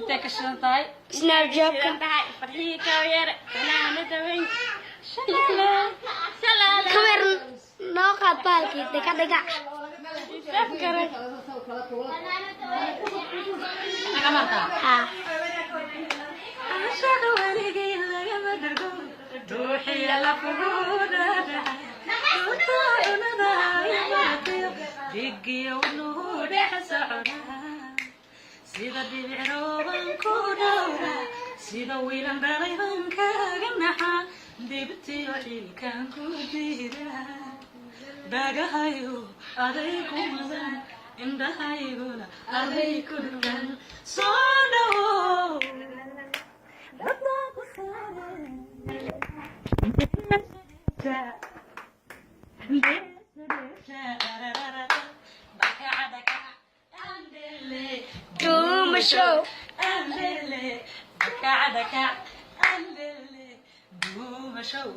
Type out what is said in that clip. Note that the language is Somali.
Intee ka shidan tahay? Snapchatka. Tahay Farxii Kawyare, fanaanada weyn. Kamer noo qaad baalkii dhega dhega. Safgaray. Naga martaa. Haa. Caashaqa weligay lagama dhargo, dhuuxiya lafuhu dhadhaca, dhuunta cunada imaatiyo, dhigiyo wadnuhu dhex socda, sida dhibic rooban ku dhowra, sida wiilan dhalay baan kaaga naxa, dibtiyo ciilkan ku diida, dhagahayo aday ku mudan, indhahayguna aday ku dhugan. Soo dhawow, dadbaa ku saaran. Duumashow. Duumashow.